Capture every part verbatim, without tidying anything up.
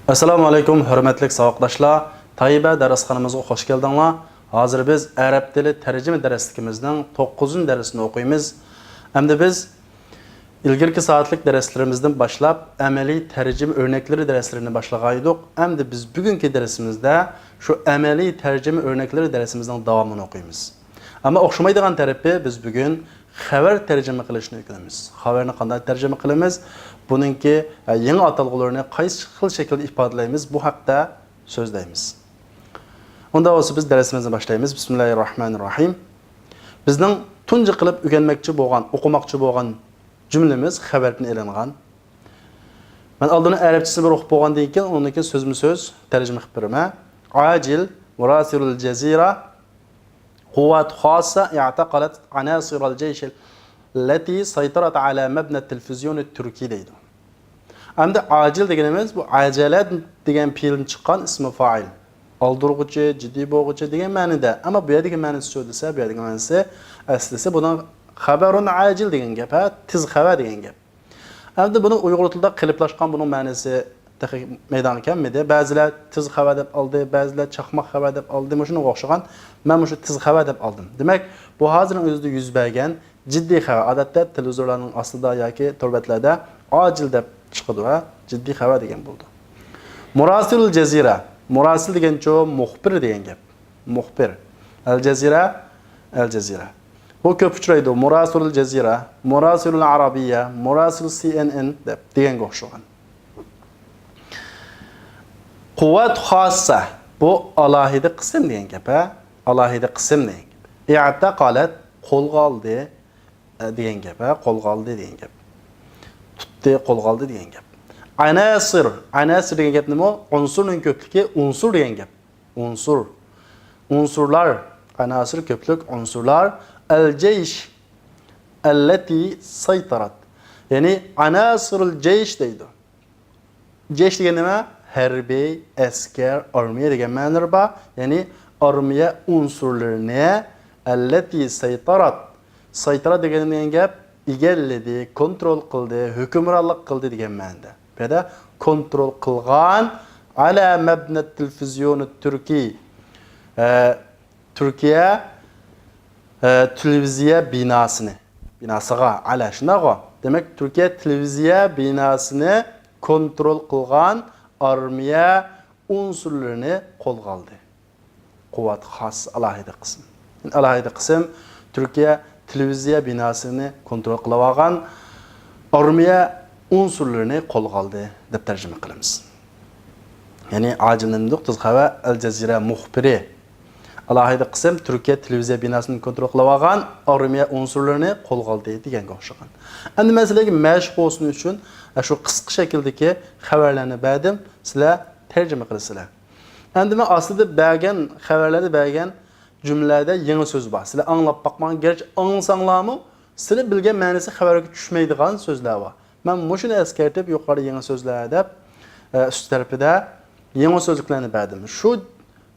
ئەسسالامۇ ئەلەيكۇم، ھۆرمەتلىك ساۋاقداشلار. تايبە دەرسخانىمىزغا خوش كەلدىڭلار. ھازىر بىز ئەرەب تىلى تەرجىمە دەرسلىكىمىزنىڭ توققۇزىنچى دەرسىنى ئوقۇيمىز. ئەمدى بىز ئىلگىرىكى سائەتلىك دەرسلىرىمىزدىن باشلاپ ئەمەلىي تەرجىمە ئۆرنەكلىرى دەرسلىرىنى باشلىغان ئىدۇق. ئەمدى بىز بۈگۈنكى دەرسىمىزدە شۇ ئەمەلىي تەرجىمە ئۆرنەكلىرى دەرسىمىزنىڭ داۋامىنى ئوقۇيمىز. ئەمما ئوخشىمايدىغان تەرىپى، بىز بۈگۈن خەۋەر تەرجىمە قىلىشنى ئۆگىنىمىز. خەۋەرنى قانداق تەرجىمە قىلىمىز؟ بۇنىڭكى، ئە، يېڭى ئاتالغۇلىرىنى قايسى خىل شەكىلدە ئىپادىلەيمىز؟ بۇ ھەقتە سۆزلەيمىز. ئۇنداق بولسا بىز دەرسىمىزنى باشلايمىز. بىسمىللاھىررەھمانىررەھىم. بىزنىڭ تۇنجى قىلىپ ئۆگەنمەكچى بولغان، ئوقۇماقچى بولغان جۈملىمىز خەۋەردىن ئېلىنغان. مەن ئالدىن ئەرەبچىسىنى بىر ئوقۇپ بولغاندىن كېيىن، ئۇنىڭدىن كېيىن سۆزمۇ سۆز تەرجىمە قىلىپ بېرىمەن. عاجل، مراسل الجزيرة، قوات خاسسا اعتقلت عناصر الجيش التي سيطرت على مبنى التلفزيون التركي دەيدۇ. ئەمدى ئاجىل دېگىنىمىز بۇ ئەجەلە دېگەن پېئىلدىن چىققان ئىسمى فائىل. ئالدۇرغۇچى، جىددىي بولغۇچى دېگەن مەنىدە. ئەمما بۇ يەردىكى مەنىسى شۇ دېسە، بۇ يەردىكى مەنىسى ئەسلىسى بۇنىڭ خەبەرۇن ئاجىل دېگەن گەپ، ھە، تېز خەۋەر دېگەن گەپ. ئەمدى بۇنىڭ ئۇيغۇر تىلىدا قېلىپلاشقان بۇنىڭ مەنىسى تېخى مەيدانغا كەلمىدى. بەزىلەر تېز خەۋەر دەپ ئالدى، بەزىلەر چاقماق خەۋەر دەپ ئالدى. مۇشۇنىڭغا ئوخشىغان. مەن مۇشۇ تېز خەۋەر دەپ ئالدىم. دېمەك، بۇ ھازىرنىڭ ئۆزىدە يۈز بەرگەن جىددىي خەۋەر. ئادەتتە تېلېۋىزورلارنىڭ ئاستىدا ياكى تور بەتلەردە ئاجىل دەپ چىقىدۇ، ھە؟ جىددىي خەۋەر دېگەن بولىدۇ. مۇراسىلۇل جەزىرە. مۇراسىل دېگەنچۇ مۇخبىر دېگەن گەپ. مۇخبىر. ئەل جەزىرە، ئەل جەزىرە. بۇ كۆپ ئۇچرايدۇ. مۇراسىلۇل جەزىرە، مۇراسىلۇل ئەرەبىيە، مۇراسىلۇل سى ئېن ئېن دەپ دېگەنگە ئوخشىغان. قۇۋۋەت خاسسە، بۇ ئالاھىدە قىسىم دېگەن گەپ، ھە؟ ئالاھىدە قىسىم دېگەن گەپ. ئىئتەقەلەت، قولغا ئالدى، ئە، دېگەن گەپ، ھە؟ قولغا ئالدى دېگەن گەپ. تۇتتى، قولغا ئالدى دېگەن گەپ. ئەناسىر، ئەناسىر دېگەن گەپ نېمە؟ ئۇنسۇرنىڭ كۆپلۈكى ئۇنسۇر دېگەن گەپ. ئۇنسۇر. ئۇنسۇرلار. ئەناسىر كۆپلۈك، ئۇنسۇرلار. ئەل جەيش ئەللەتى سەيتەرەت. يەنى ئەناسىرۇل جەيش دەيدۇ. جەيش دېگەن نېمە؟ ھەربىي، ئەسكەر، ئارمىيە دېگەن مەنىلىرى بار. يەنى ئارمىيە ئۇنسۇرلىرىنى، ئەللەتى سەيتەرەت. سەيتەرەت دېگەن، دېگەن گەپ ئىگىلىدى، كونترول قىلدى، ھۆكۈمرانلىق قىلدى دېگەن مەنىدە. بۇ يەردە كونترول قىلغان ئەلە مەبنەت تېلېۋىزىيونى تۈركىي. ئە، تۈركىيە، ئە، تېلېۋىزىيە بىناسىنى، بىناسىغا، ئەلە، شۇنداقغۇ؟ دېمەك، تۈركىيە تېلېۋىزىيە بىناسىنى كونترول قىلغان ئارمىيە ئۇنسۇرلىرىنى قولغا ئالدى. قۇۋۋەت خاس، ئالاھىدە قىسىم. ئالاھىدە قىسىم تۈركىيە تېلېۋىزىيە بىناسىنى كونترول قىلىۋالغان ئارمىيە ئۇنسۇرلىرىنى قولغا ئالدى دەپ تەرجىمە قىلىمىز. يەنى ئاجىل نېمە دېدۇق؟ تېز خەۋەر، ئەل جەزىرە مۇخبىرى. ئالاھىدە قىسىم تۈركىيە تېلېۋىزىيە بىناسىنى كونترول قىلىۋالغان ئارمىيە ئۇنسۇرلىرىنى قولغا ئالدى دېگەنگە ئوخشىغان. ئەمدى مەن سىلەرگە مەشىق بولسۇن ئۈچۈن، شۇ قىسقا شەكىلدىكى خەۋەرلەرنى بەردىم، سىلەر تەرجىمە قىلىسىلەر. ئەمدى مەن ئاستىدا بەرگەن، خەۋەرلەردە بەرگەن جۈملىلەردە يېڭى سۆز بار. سىلەر ئاڭلاپ باقمىغان، گەرچە ئاڭلىساڭلارمۇ، سىلەر بىلگەن مەنىسى خەۋەرگە چۈشمەيدىغان سۆزلەر بار. مەن مۇشۇنى ئەسكەرتىپ، يۇقىرىدا يېڭى سۆزلەر دەپ، ئە، ئۈست تەرىپىدە يېڭى سۆزلۈكلەرنى بەردىم. شۇ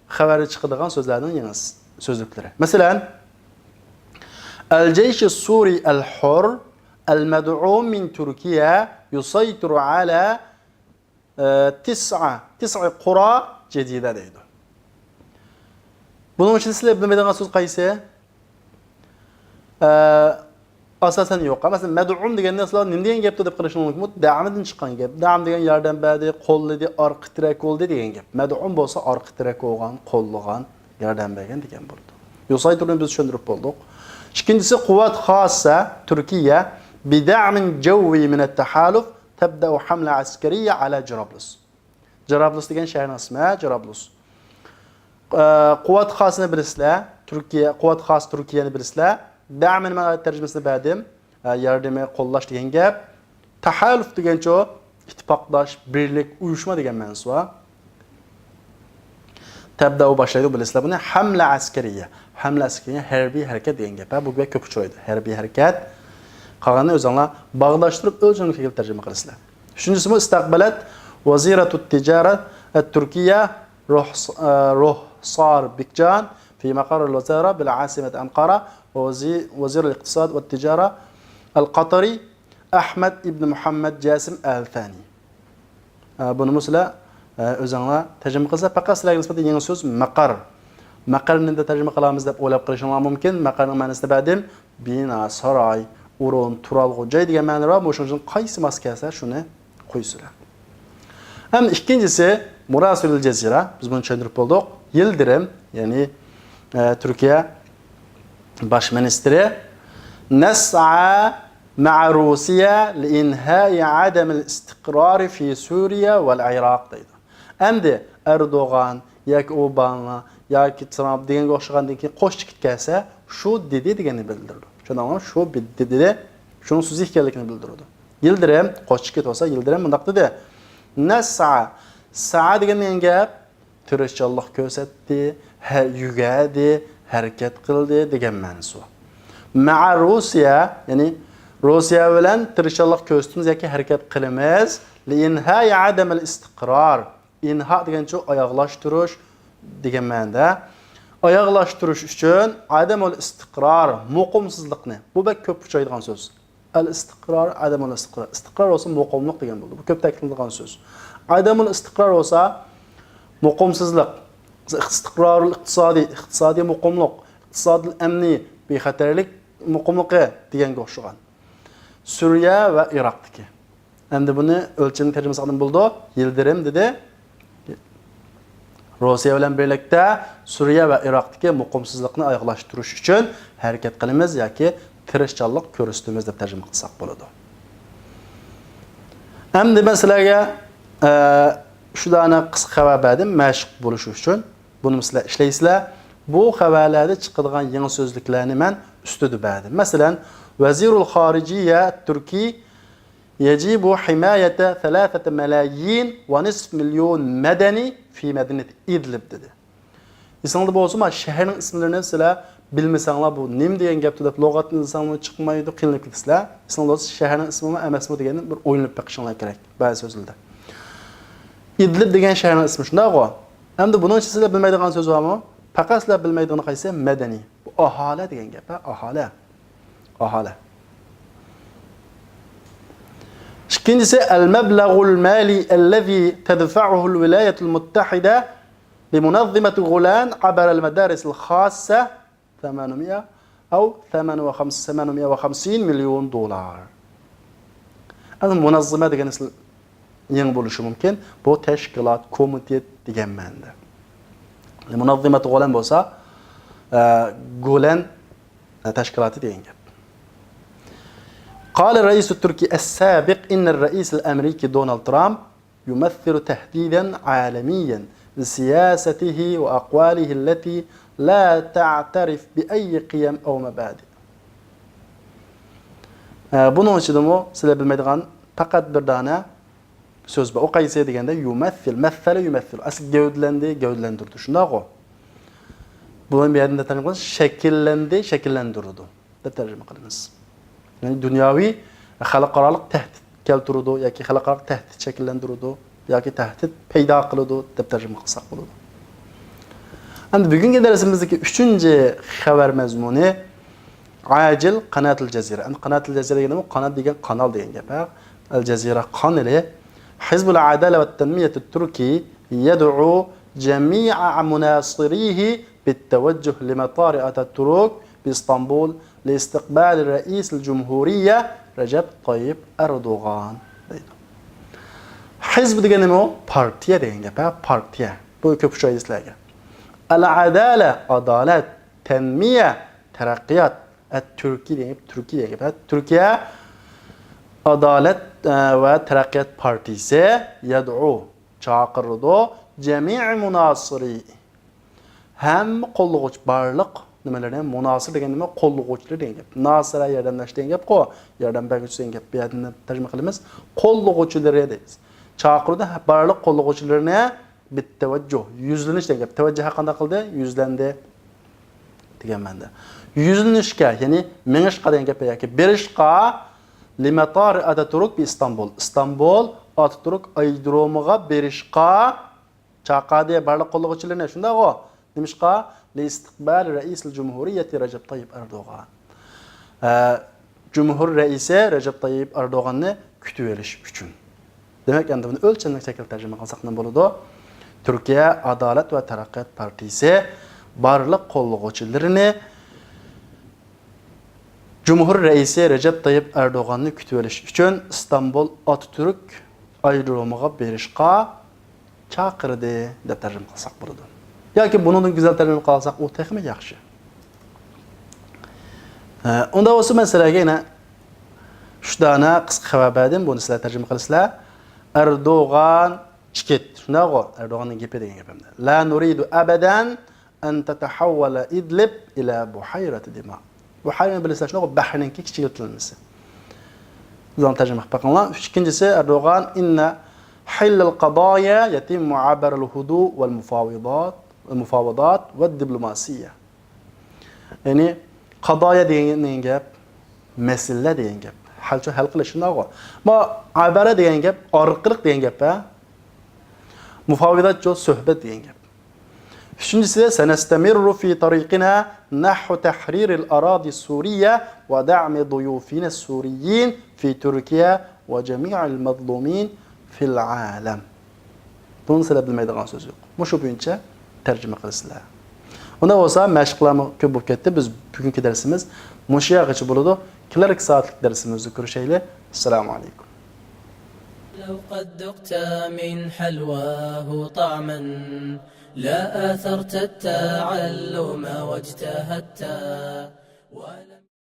خەۋەردە چىقىدىغان سۆزلەرنىڭ يېڭى س-، سۆزلۈكلىرى. مەسىلەن، ئەل جەيش سۇرى ئەل ھۇر ئەل مەدئۇم مىن تۈركىيە يۇسەيتىرۇ ئەلە، ئە، تىسئە، تىسئە قۇرا جەدىدە دەيدۇ. بۇنىڭ ئىچىدە سىلەر بىلمەيدىغان سۆز قايسى؟ ئە، ئاساسەن يوق. مەسىلەن، مەدئۇم دېگەندە سىلەر نېمە دېگەن گەپتۇ دەپ قارىشىڭلار مۇمكىن. بۇ دەم دىن چىققان گەپ. دەم دېگەن ياردەم بەردى، قوللىدى، ئارقا تىرەك بولدى دېگەن گەپ. مەدئۇم بولسا ئارقا تىرەك بولغان، قوللىغان، ياردەم بەرگەن دېگەن بولىدۇ. يۇسەيتىرنى بىز چۈشەندۈرۈپ بولدۇق. ئىككىنچىسى، قۇۋۋەت خاسسە تۈركىيە بىدەمىن جەۋۋى مىنەت تەھالۇف تەبدەئۇ ھەملە ئەسكەرىيە ئەلە جەرابلۇس. جەرابلۇس دېگەن شەھەرنىڭ ئىسمى، ھە، جەرابلۇس. ئە، قۇۋۋەت خاسنى بىلىسىلەر، تۈركىيە، قۇۋۋەت خاس تۈركىيەنى بىلىسىلەر. دەمىن مەن تەرجىمىسىنى بەردىم. ئە، ياردىمى، قوللاش دېگەن گەپ. تەھالۇف دېگەنچۇ؟ ئىتتىپاقداش، بىرلىك، ئۇيۇشما دېگەن مەنىسى بار. تەبدەئۇ باشلايدۇ، بىلىسىلەر بۇنى. ھەملە ئەسكەرىيە. ھەملە ئەسكەرىيە، ھەربىي ھەرىكەت دېگەن گەپ. ھە، بۇ گەپ كۆپ ئۇچرايدۇ. ھەربىي ھەرىكەت. قالغىنىنى ئۆزۈڭلار باغلاشتۇرۇپ ئۆزۈڭلار شەكىلدە تەرجىمە قىلىسىلەر. ئۈچىنچىسىمۇ، ئىستەقبەلەت ۋەزىرەتۇت تىجارە ئەت تۈركىيە رۇخ-، ئە، رۇخسار بىكجان في مقر الوزارة بالعاصمة أنقرة وزي-، وزير الاقتصاد والتجارة القطري أحمد ابن محمد جاسم آل ثاني. ئە، بۇنىمۇ سىلەر، ئە، ئۆزۈڭلار تەرجىمە قىلسا، پەقەت سىلەرگە نىسبەتەن يېڭى سۆز مەقەر. مەقەرنى نېمىدە تەرجىمە قىلامىز دەپ ئويلاپ قېلىشىڭلار مۇمكىن. مەقەرنىڭ مەنىسىنى بەردىم. بىنا، ساراي، ئورۇن، تۇرالغۇ جاي دېگەن مەنىلەر بار. مۇشۇنىڭ ئۈچۈن قايسى ماس كەلسە، شۇنى قويسىلەر. ھەم ئىككىنچىسى، مراسل الجزيرة. بىز بۇنى چۈشەندۈرۈپ بولدۇق. يىلدىرىم، يەنى، ئە، تۈركىيە باش مىنىستىرى، نسعى مع روسيا لإنهاء عدم الاستقرار في سوريا والعراق دەيدۇ. ئەمدى ئەردوغان ياكى ئوباما ياكى ترامپ دېگەنگە ئوخشىغاندىن كېيىن قوش چېكىت كەلسە، شۇ دېدى دېگەننى بىلدۈرىدۇ. چۈشەندىڭلارمۇ؟ شۇ بى-، دېدى، شۇنىڭ سۆزى ئىكەنلىكىنى بىلدۈرىدۇ. يىلدىرىم، قوش چېكىت بولسا، يىلدىرىم مۇنداق دېدى. نسعى، سعى دېگەن نېمە گەپ؟ تىرىشچانلىق كۆرسەتتى، ھە، يۈگەردى، ھەرىكەت قىلدى دېگەن مەنىسى بار. مع روسيا، يەنى روسىيە بىلەن تىرىشچانلىق كۆرسىتىمىز ياكى ھەرىكەت قىلىمىز. لإنهاء عدم الاستقرار. ئىنھا دېگەنچۇ ئاياغلاشتۇرۇش دېگەن مەنىدە. ئاياغلاشتۇرۇش ئۈچۈن عدم الاستقرار، مۇقىمسىزلىقنى. بۇ بەك كۆپ ئۇچرايدىغان سۆز. ئەل ئىستىقرار، ئادەمۇل ئىستىقرار. ئىستىقرار بولسا مۇقىملىق دېگەن بولىدۇ. بۇ كۆپ تەكىتلىنىدىغان سۆز. ئادەمۇل ئىستىقرار بولسا مۇقىمسىزلىق، ئىستىقرارۇل ئىقتىسادىي، ئىقتىسادىي مۇقىملىق، ئىقتىسادىل ئەمنىي، بىخەتەرلىك مۇقىملىقى دېگەنگە ئوخشىغان. سۈرىيە ۋە ئىراقتىكى. ئەمدى بۇنى ئۆلچەمنى تەرجىمە قىلساق نېمە بولىدۇ؟ يىلدىرىم دېدى. روسىيە بىلەن بىرلىكتە سۈرىيە ۋە ئىراقتىكى مۇقىمسىزلىقنى ئاياغلاشتۇرۇش ئۈچۈن ھەرىكەت قىلىمىز ياكى تىرىشچانلىق كۆرسىتىمىز دەپ تەرجىمە قىلساق بولىدۇ. ئەمدى مەن سىلەرگە، ئە، ئۈچ دانە قىسقا خەۋەر بەردىم، مەشىق بولۇش ئۈچۈن. بۇنى سىلەر ئىشلەيسىلەر. بۇ خەۋەرلەردە چىقىدىغان يېڭى سۆزلۈكلەرنى مەن ئۈستىدە بەردىم. مەسىلەن، ۋەزىرۇل خارىجىيە تۈركىي يەجىبۇ ھىمايەتە سەلاسەتە مەلايىن ۋە نىسف مىليون مەدەنىي فى مەدىنەت ئىدلىب دېدى. ئېسىڭلاردا بولسا، مانا شەھەرنىڭ ئىسىملىرىنى سىلەر بىلمىسەڭلار، بۇ نېمە دېگەن گەپتۇ دەپ لۇغەتنى ئىزدىسەڭلار چىقمايدۇ، قىينىلىپ كېتىسىلەر. ئېسىڭلاردا بولسا، شەھەرنىڭ ئىسمىمۇ ئەمەسمۇ دېگەننى بىر ئويلىنىپ بېقىشىڭلار كېرەك بەزى سۆزلەردە. ئىدلىب دېگەن شەھەرنىڭ ئىسمى، شۇنداقغۇ؟ ئەمدى بۇنىڭ ئىچىدە سىلەر بىلمەيدىغان سۆز بارمۇ؟ پەقەت سىلەر بىلمەيدىغىنى قايسى؟ مەدەنىي. بۇ ئاھالە دېگەن گەپ، ھە؟ ئاھالە. ئاھالە. ئىككىنچىسى، المبلغ المالي الذي تدفعه الولايات المتحدة لمنظمة غولان عبر المدارس الخاصة ثمانمية أو ثمانمية وخمسين مليون دولار. ئەمدى مۇنەززىمە دېگەن يېڭى بولۇشى مۇمكىن. بۇ تەشكىلات، كومىتېت دېگەن مەنىدە. مۇنەززىمەت غولان بولسا، ئە، گولەن، ئە، تەشكىلاتى دېگەن گەپ. قال الرئيس التركي السابق إن الرئيس الأمريكي دونالد ترامب يمثل تهديدا عالميا لسياسته وأقواله التي لا تعترف بأي قيم أو مبادئ. ئە، بۇنىڭ ئىچىدىمۇ سىلەر بىلمەيدىغان پەقەت بىر دانە سۆز بار. ئۇ قايسى دېگەندە، يۇمەسسىل، مەسسەلە يۇمەسسىل. ئەسلى گەۋدىلەندى، گەۋدىلەندۈردى. شۇنداقغۇ؟ بۇنى بۇ يەردىن تەرجىمە قىلىمىز، شەكىللەندى، شەكىللەندۈرىدۇ دەپ تەرجىمە قىلىمىز. يەنى دۇنياۋى، خەلقئارالىق تەھدىت كەلتۈرىدۇ ياكى خەلقئارالىق تەھدىت شەكىللەندۈرىدۇ ياكى تەھدىت پەيدا قىلىدۇ دەپ تەرجىمە قىلساق بولىدۇ. ئەمدى بۈگۈنكى دەرسىمىزدىكى ئۈچىنچى خەۋەر مەزمۇنى ئاجىل قاناتىل جەزىرە. ئەمدى قاناتىل جەزىرە دېگەنمۇ، قانات دېگەن قانال دېگەن گەپ، ھە؟ ئەل جەزىرە قانىلى. حزب العدالة والتنمية التركي يدعو جميع مناصريه بالتوجه لمطار أتاتورك بإسطنبول لاستقبال رئيس الجمهورية رجب طيب أردوغان دەيدۇ. ھىزب دېگەن نېمە ئۇ؟ پارتىيە دېگەن گەپ، ھە؟ پارتىيە. بۇ كۆپ ئۇچرايدۇ سىلەرگە. ئەل ئادالە، ئادالەت، تەنمىيە، تەرەققىيات. ئەت تۈركىي دېگەن گەپ، تۈركىي دېگەن گەپ. ئەت تۈركىيە ئادالەت، ئە، ۋە تەرەققىيات پارتىيىسى يەدئۇ، چاقىرىدۇ. جەمىئ مۇناسىرى، ھەممە قوللىغۇچى، بارلىق نېمىلىرىنى، مۇناسىر دېگەن نېمە؟ قوللىغۇچىلىرى دېگەن گەپ. ناسىرە ياردەملەش دېگەن گەپقۇ، ياردەم بەرگۈچى دېگەن گەپ. بۇ يەردىن تەرجىمە قىلىمىز، قوللىغۇچىلىرى دەيمىز. چاقىرىدۇ ھە-، بارلىق قوللىغۇچىلىرىنى بىتتەۋەججۇھ، يۈزلىنىش دېگەن گەپ. تەۋەججۇھ قانداق قىلدى؟ يۈزلەندى دېگەن مەنىدە. يۈزلىنىشكە، يەنى مېڭىشقا دېگەن گەپ ياكى بېرىشقا، لىمەتارى ئاتاتۈرك بى ئىستانبۇل، ئىستانبۇل ئاتاتۈرك ئايرودرومىغا بېرىشقا چاقىردى بارلىق قوللىغۇچىلىرىنى، شۇنداقغۇ؟ نېمىشقا؟ لىستىقبال رەئىسىل جۇمھۇرىيەتى رەجەپ تايىپ ئەردوغان. ئە، جۇمھۇر رەئىسى رەجەپ تايىپ ئەردوغاننى كۈتۈۋېلىش ئۈچۈن. دېمەك، ئەمدى بۇنى ئۆلچەملىك شەكىلدە تەرجىمە قىلساق نېمە بولىدۇ؟ تۈركىيە ئادالەت ۋە تەرەققىيات پارتىيىسى بارلىق قوللىغۇچىلىرىنى جۇمھۇر رەئىسى رەجەپ تايىپ ئەردوغاننى كۈتۈۋېلىش ئۈچۈن ئىستانبۇل ئاتاتۈرك ئايرودرومىغا بېرىشقا چاقىردى، دەپ تەرجىمە قىلساق بولىدۇ. ياكى بۇنىڭدىن گۈزەل تەرجىمە قىلساق، ئۇ تېخىمۇ ياخشى. ئە، ئۇنداق بولسا، مەسىلەگە يەنە ئۈچ دانە قىسقا خەۋەر بەردىم، بۇنى سىلەر تەرجىمە قىلىسىلەر. ئەردوغان چىقىت. شۇنداقغۇ؟ ئەردوغاننىڭ گېپى دېگەن گەپ ئەمدى. لا نۇرىدۇ ئەبەدەن ئەن تەتەھەۋۋەلە ئىدلىب ئىلە بۇھەيرەتى دىما. بۇھەيرەنى بىلىسىلەر، شۇنداقغۇ؟ بەھرىنىڭكى كىچىكلىتىلمىسى. ئۆزۈڭلار تەرجىمە قىلىپ بېقىڭلار. ئىككىنچىسى، ئەردوغان، ئىننە ھىللەل قادايا يەتىممۇ ئەبەرەل ھۇدۇ ۋەل مۇفاۋىدات، ۋەل مۇفاۋىدات ۋە دىپلوماسىيە. يەنى، قادايا دېگەن گەپ، مەسىلىلەر دېگەن گەپ. ھەلچۇ ھەل قىلىش، شۇنداقغۇ؟ ما ئەبەرە دېگەن گەپ، ئارقىلىق دېگەن گەپ، ھە؟ مۇفاۋىداتچۇ، سۆھبەت دېگەن گەپ. ئۈچىنچىسى، سەنەستەمىررۇ فى تەرىقىنا نەھۋ تەھرىرىل ئاراضى سۇرىيە ۋە دەئمى ضۇيۇفىنا سۇرىيين فى تۈركىيە ۋە جەمىئىل مەزلۇمىن فىل ئالەم. بۇنى سىلەر بىلمەيدىغان سۆز يوق. مۇشۇ بويىچە تەرجىمە قىلىسىلەر. ئۇنداق بولسا، مەشىقلەرمۇ كۆپ بولۇپ كەتتى. بىز بۈگۈنكى دەرسىمىز مۇشۇ يەرگىچە بولىدۇ. كېلەركى سائەتلىك دەرسىمىزدە كۆرۈشەيلى. ئەسسالامۇ ئەلەيكۇم. لو قد ذقت من حلواه طعما لا آثرت التعلم واجتهدت ولا